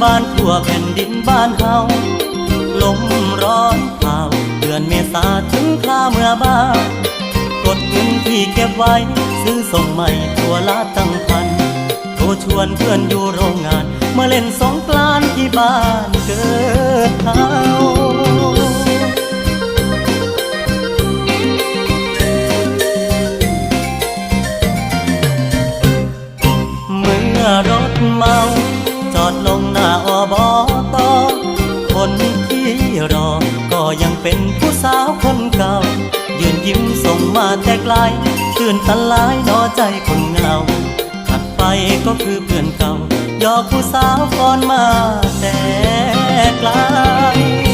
ບ້ານທົ່ວແຜ່ນດິນບ້ານເຮົາ ລົມຮ້ອນພາວ ເດືອນເມສາເຖິງຄາເມືອບ້ານ ກົດເງິນທີ່ເກັບໄວ້ ຊື້ສົ່ງໃໝ່ຕົວລະຕັ້ງພັນ ໂທຊວນເພື່ອນຢູ່ໂຮງງານ ມາຫຼິ້ນສົງການທີ່ບ້ານເກີດເຮົາ. ເມື່ອລົດເມົາຈອດລົງໜ້າ ອບຕ ຄົນທີ່ລໍກໍຍັງເປັນຜູ້ສາວຄົນເກົ່າ ຢືນຍິ້ມສົ່ງມາແຕ່ໄກ ຕື່ນຕັນຫຼາຍໜໍ່ໃຈຄົນເຫງົາ ຖັດໄປກໍຄືເພື່ອນເກົ່າ ຢອກຜູ້ສາວກ່ອນມາແຕ່ໄກ.